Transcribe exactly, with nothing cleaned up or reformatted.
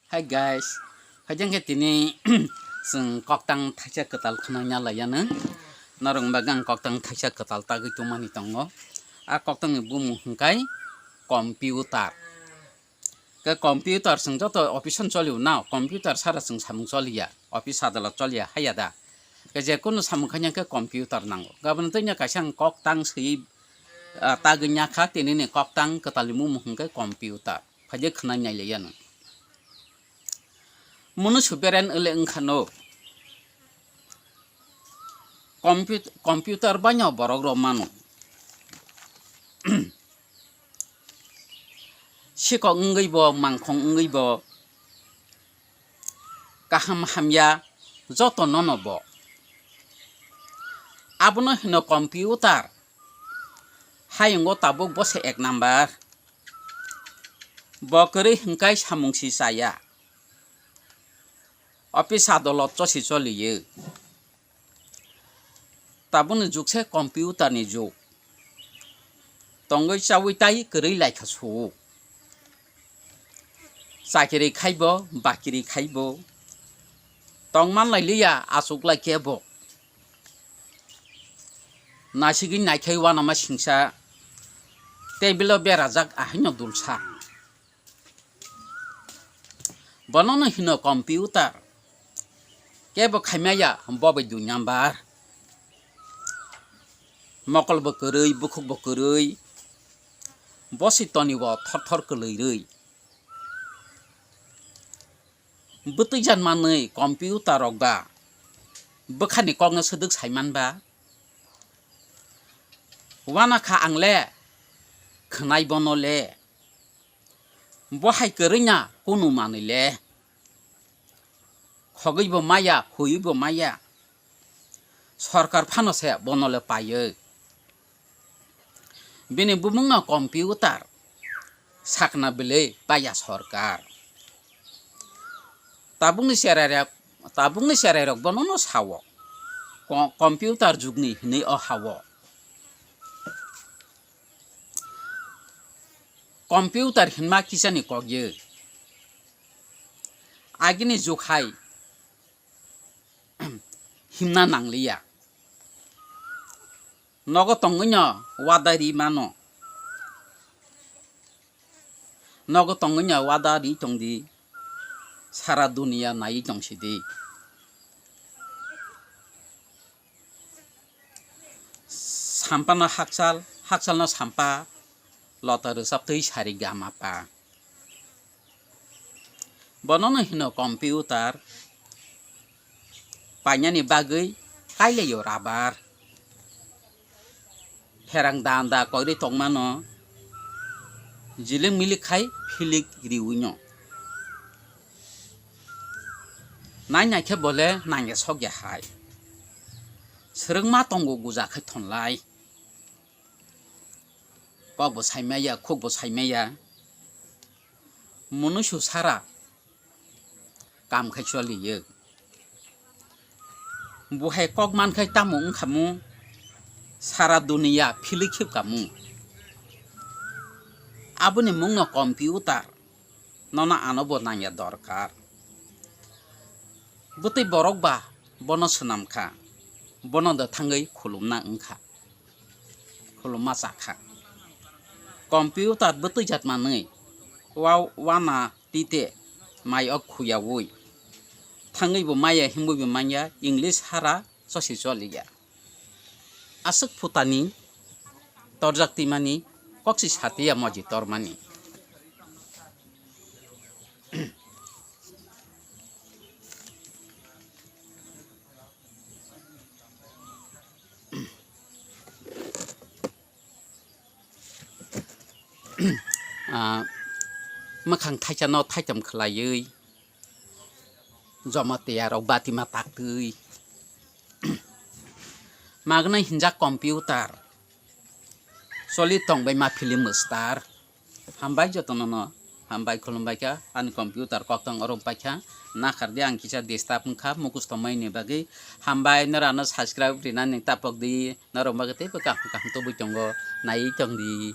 Hi guys, haijang khe tini chwng koktang thaisa kwtal khwnanya laiyano. Norok bagwi ang koktang thaisa kwtal tagwi tongmani tongo. A koktangni bumung hwnkhe computer. Khe computer chwng joto office-o choli o na, computer sara chwng samung choliya, office adalat choliya haiya da. Khe je kunu samung khaina khe computer nango. Gaboni twi no kaisa ang koktang swiwi, ah, tagwi nya kha, tini ni koktang kwtal ni bumung hwnkhe computer. Phaide khwnai nai le yano. Munu su beren ele wngkha no. Comput-, computer baino borok rok mano. Sikok wngwi bo, mangkhong wngwi bo, kaham hamya joto nono bo. Abono hino computer. Hayungo tabuk bo se ek number. Bo kwrwi hwnkhe samung si chaya. Office adolot chosi choliyo. Tabukni jug se computer ni jug. Tongwi chawi tai kwrwi laikha su. Chakiri khaibo, bakiri khaibo. Tongman lailiya achuk lai kebo. Nasigwi naikhai uanama singsa table-o berajak ahaino dulsa. Bonono hino computer. Kebo khaimaya bo bai dui number. Mokol bo kwrwi, bukhuk bo kwrwi. Bosi toni bo thor thor kwlwirwi. Bwtwi jan manwi computer rok ba bwkhani kokno swdwk saiman ba. Uanakha ang le khwnai bono le. Bo hai kwrwina kunu manwi le. Khogwi bo maya, huiwi bo maya. Sorkar phano se bono le paiwi. Bini bumungno computer sakna bwlwi paiya sorkar. Tabukni cherai rok, tabukni cherai rok bono no sao. Co-, computer jugni hinwi o hao. Computer hinma kisani kokye. Agini jug hai himna nangliya. Nogo tongwino wadari mano. Nogo tongwino wadari tongdi. Sara duniya nai tongsidi. Sampano hakchal, hakchalno sampa, lota rwchaptwi sari gama pa. Bonono hino computer, painani bagwi kailaio rabar. Pherang danda koirwi tongmano, jilik milik khai philik riwino. Nai naikhe bole nangya sokya hai. Swrwngma tongo guja khai thonlai. Kokbo saimaya, khukbo saimaya. Munuisu sara kam khai choliyo. Buhai kok man khai tamo wngkhamu, sara duniya philwi khibkamu. Aboni mungno computer, nono ano bo nangya dorkar. Bwtwi borok ba bono swnam kha, bono da thangwi khulumna wngkha. Khulumma chakha. Computer bwtwijak manwi, wa-, wana tite mai o khuyaui. Thangwi bo maya himwi bo manya, English hara chosi choliya. Aswk phutani torjak twimani, koksi satiya moji tormani. Ah, mwkhang thaisano thaitam khwlaiwi, joma tiyarok batima taktwi. Magwnai hinjak computer. Choli tongbai ma film star. Hambai jotono no. Hambai khulumbai kha. Ani computer koktong orom paikha. Nakhar di ang kisa disturb wngkha. Mukusto maini bagwi. Hambai norano subscribe rinani tapok di. Norok bagwi teibo kaham kaham tubui tongo. Naiwi tong di.